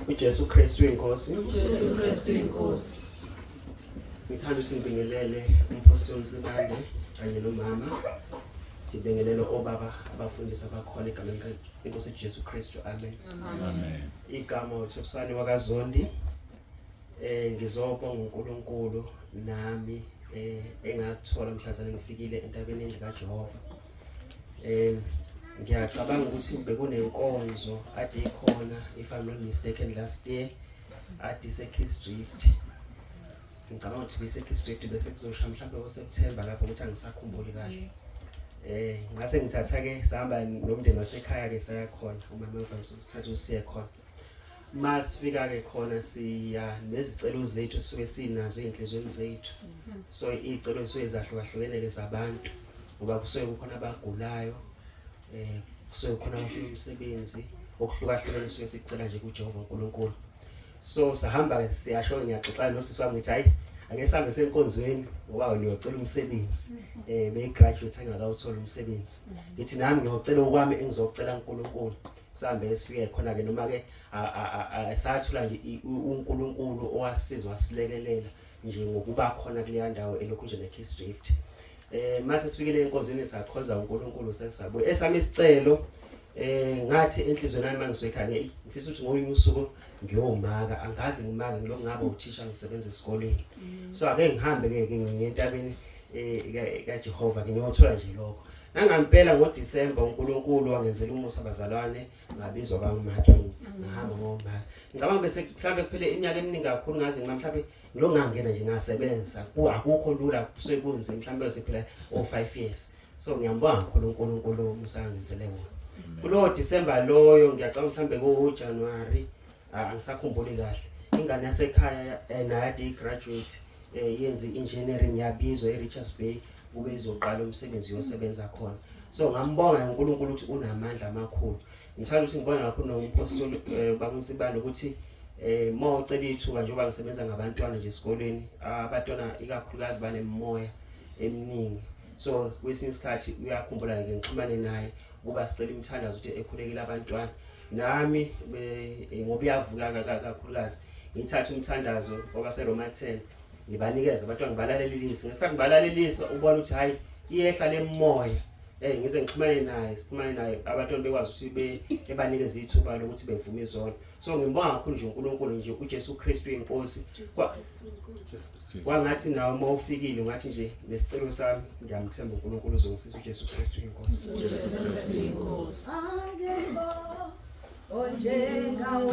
UJesu Kristu inkosi. UJesu Kristu inkosi. Ngithanda ukuthi ngibingelele uMpostoli Nsibande kanye nomama. Ngibingelele obaba abafundisi abakhona egameni lenkosi Jesu Kristu. Amen. Amen. Igama uThobisani wakaZondi. Ngizobonga uNkulunkulu nami engakuthola mhlazane ngifikile entabeni endlu kaJehova. Ngiyacabanga ukuthi bekunenkonzo ade ikhona, if I'm not mistaken, last year ade ise-Kiss Drift. Ngicabanga ukuthi bise-Kiss Drift bese kuzosha mhlawumbe ngo-September lapho, ukuthi angisakhumbuli kahle. Ngase ngithatha ke sahamba nomndeni wasekhaya ke saya khona, umama wami usithatha usiye khona. Masifika ke khona siya nezicelo zethu sisuke sinazo ezinhlizweni zethu. So izicelo zisuke zahlukahlukene ke zabantu, ngoba kusuke kukhona abagulayo, kusuke kukhona abafuna umsebenzi, okuhlukahlukene suke sicela nje kuJehova uNkulunkulu. So sahamba ke siyasho, ngiyaxoxa nosisi wami ngithi hayi, ake sihambe senkonzweni ngoba ngiyocela umsebenzi. Beyi graduate engakawuthola umsebenzi. Ngithi nami ngiyocela okwami engizocela uNkulunkulu. Sihambe sifike khona ke, noma ke sathola nje uNkulunkulu owasizwa wasilekelela nje ngokuba khona kuleya ndawo elokhu nje neKiss Drift. Mase sifikile enkonzweni sakhonza uNkulunkulu, sesabuya. Esami isicelo, ngathi enhlizweni yami mangisekhaya, ngifisa ukuthi ngolunye usuku ngiyomaka, angazi ngimake ngilokhu ngaba uthisha ngisebenza esikoleni. So ake ngihambe ke ngiye entabeni kaJehova ke ngiyothola nje lokho. Nangampela ngoDecember uNkulunkulu wangenzela umusa, bazalwane, ngabizwa bangimarking, ngahamba ngomaka. Ngicabanga bese mhlambe kuphele iminyaka eminingi kakhulu ngaze ngima mhlambe ngilo ngangena nje ngasebenza. Akukho lula, kusuke kunzima, mhlambe sephela o 5 years. So ngiyambonga kakhulu uNkulunkulu umusa angenzele wona. Kulowo December loyo, ngiyacabanga mhlambe ku January, angisakhumbuli kahle, ingane yasekhaya nayo ade i-graduate, yenze engineering, yabizwa eRichards Bay kube izoqala umsebenzi yosebenza khona. So ngambonga uNkulunkulu ukuthi unamandla amakhulu. Ngithanda ukuthi ngibonge kakhulu nompostoli bakuNsibande ukuthi mawucela ithuba, njengoba ngisebenza ngabantwana nje esikoleni, abantwana ikakhulukazi banemimoya eminingi, so kwesinye isikhathi uyakhumbula ke ngixhumane naye kuba sicela imithandazo ukuthi ekhulekele abantwana nami ngoba uyavuka kakhulukazi. Ngithathe umthandazo wabaseRoma 10 ngibanikeza abantwana, ngibalalelise. Ngesikhathi ngibalalelisa ubona ukuthi hayi, iyehla lemoya. Ngize ngixhumane naye, sixhumane naye, abantwana bekwazi ukuthi bebanikeze ithuba lokuthi bevume izono. So ngimbonga kakhulu nje uNkulunkulu nje, uJesu Kristu inkosi. Kwangathi nawe uma ufikile ungathi nje nesicelo sami, ngiyamthemba uNkulunkulu uzongisiza. uJesu Kristu inkosi. Jesu Kristu inkosi. Akekho onjengawe.